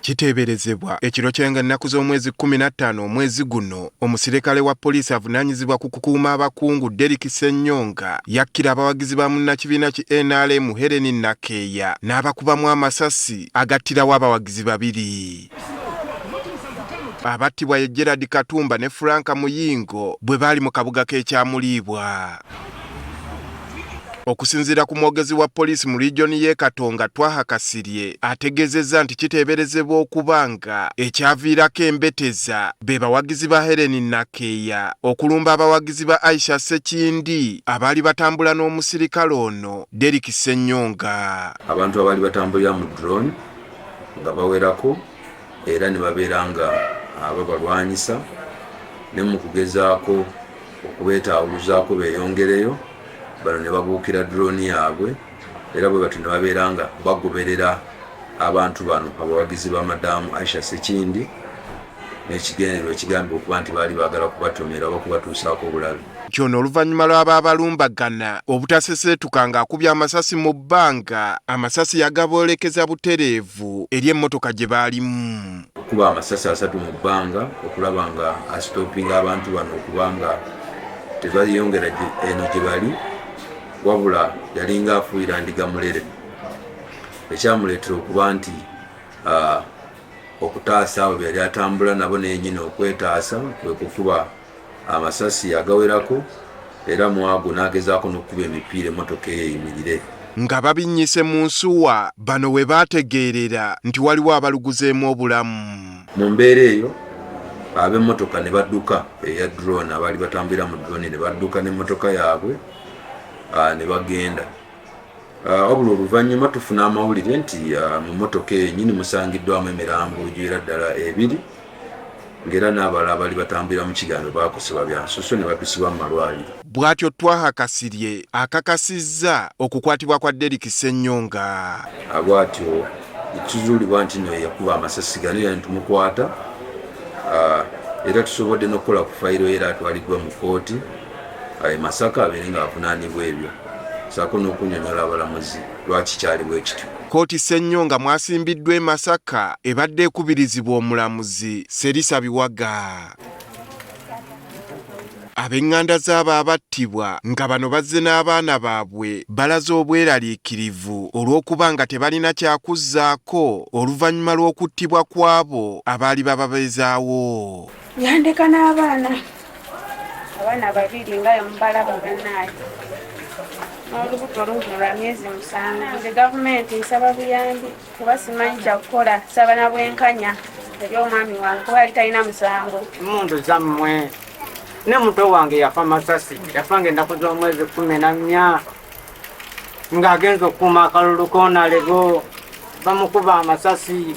Kiteeberezebwa ekiro ky'ennaku z'omwezi 15 omwezi guno, omusirikale wa poliisi avunaanyizibwa ku kukuuma abakungu Derrick Ssenyonga yakkira abawagizi ba munnakibiina ki NRM Hellen Nakeeya n'abakubamu amasasi agattirawo abawagizi babiri. Abattibwa ye Gerard Katumba ne Frank Muyingo bwe baali mu kabuga k'e Kyamuliibwa. Okusinziira ku mwogezi wa poliisi mu regioni y'e Katonga Twaha Kasirye ategeezezza nti kiteeberezebwa okuba nga ekyaviirako embeteza be bawagizi ba Hellen Nakeeya okulumba abawagizi ba Aisha Ssekindi abaali batambula n'omusirikale ono Derrick Ssenyonga. Abantu abaali batambulira mu drone nga bawerako era ne babeera nga ababalwanyisa ne mu kugezaako okubeetaawuluzaako beeyongereyo, bano ne babuukira drone yaabwe era bwe batyo ne babeera nga bagoberera abantu bano abawagizi ba Madaamu Aisha Ssekindi n'ekigendererwa ekigambibwa okuba nti baali baagala kubatomera oba kubatuusaako obulabe. Kyono oluvannyuma lw'abaabalumbagana obutaseseetuka ng'akubye amasasi mu bbanga, amasasi yagaboolekeza butereevu eri emmotoka gye baalimu. Okukuba amasasi 3 mu bbanga okulaba nga asitopinga abantu bano okuba nga tebayongera eno gye bali, wabula yalinga afuuyira ndiga mulere ekyamuleetera okuba nti okutaasa abo be yali atambula nabo naye nyini okwetaasa kwe kukuba amasasi agawerako era mwago n'agezaako n'okukuba emipiira emmotoka eyo eyimirire. Nga babinnyise mu nsuwa, bano we baategeerera nti waliwo abaluguzeemu obulamu. Mu mbeera eyo ab'emmotoka ne badduka eya drone, abaali batambulira mu drone ne badduka n'emmotoka yaabwe ne bagenda. Wabula oluvannyuma tufuna amawulire nti mu mmotoka eyo nnyini musangiddwamu emirambo egiwera ddala ebiri, ng'era n'abalala abaali batambulira mu kigambo baakosebwa bya nsusso ne baddusibwa mu malwaliro. Bw'atyo Twaha Kasirye akakasizza okukwatibwa kwa Derrick Ssenyonga. Bw'atyo nekizuulibwa nti no yakuba amasasi gano era netumukwata, era tusobodde n'okukola ku fayiro ye era atwaliddwa mu kkooti e Masaka abeere ng'avunaanibwa ebyo ssaako n'okunnyonnyola abalamuzi lwaki kyali bwe kityo. Kkooti Ssenyonga mw'asimbiddwa e Masaka ebadde ekubirizibwa omulamuzi Serisa Biwaga. Ab'eŋŋanda z'abo abattibwa nga bano bazze n'abaana baabwe balaze obweraliikirivu olw'okuba nga tebalina kyakuzzaako oluvannyuma lw'okuttibwa kw'abo abaali bababeezaawo. Yandeka n'abaana, abaana babiri nga mubalaba bannaaye, n'olubuto luno lwa myezi 7. Nze gavumenti nsaba buyambi kuba simanyi kyakukola, nsaba na bwenkanya eri omwami wange kuba yali talina musango. Mmundu zammwe ne muto wange yafa masasi, yafa ng'ennaku z'omwezi 14 ng'agenze okukuuma akalulu koonalego, bamukuba amasasi.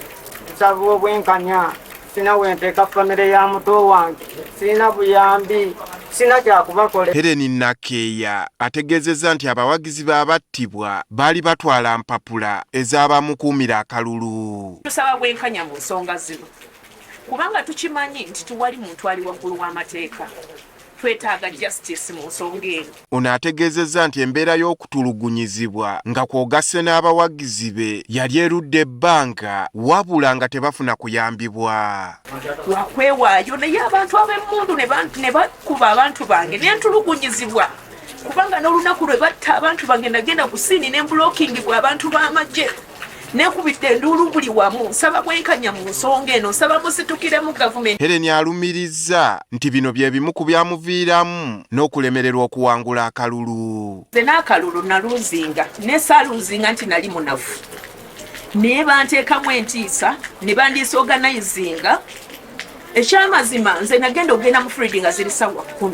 Nsaba obwenkanya, sina wenteeka famire ya muto wange, sirina buyambi, sina kyakubakola. Hellen Nakeeya ategeezezza nti abawagizi b'abattibwa baali batwala mpapula ez'abamukuumira akalulu. Tusaba bwenkanya mu nsonga zino kubanga tukimanyi nti tewali muntu ali waggulu w'amateeka. Twetaaga justice mu nsonga eno. Ono ategeezezza nti embeera y'okutulugunyizibwa nga kw'ogasse n'abawagizi be yali erudde ebbanga wabula nga tebafuna kuyambibwa. Lwakwewaayo naye abantu ab'emmundu ne bakuba abantu bange ne ntulugunyizibwa kubanga n'olunaku lwe batta abantu bange nagenda ku siini ne mbulokingibwa abantu b'amagye. Nekubidde enduulu buli wamu, nsaba bwenkanya mu nsonga eno, nsaba musitukiremu gavumenti. Hellen alumirizza nti bino bye bimu ku byamuviiramu n'okulemererwa okuwangula akalulu. Nze n'akalulu naluuzinga ne saaluuzinga nti nali munafu, naye banteekamu entiisa ne bandisorganizinga. Ekyamazima nze nagenda okugenda mu Fred nga ziri ssaawa 10.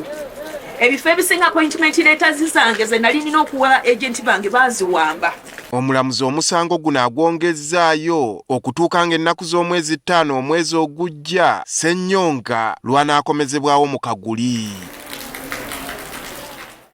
Ebifo ebisinga appointment letters zange ze nali nina okuwa agent bange baaziwamba. Omulamuzi omusango guno agwongezzaayo okutuuka ng'ennaku z'omwezi 5 omwezi ogujja Ssenyonga lw'anaakomezebwawo mu kaguli.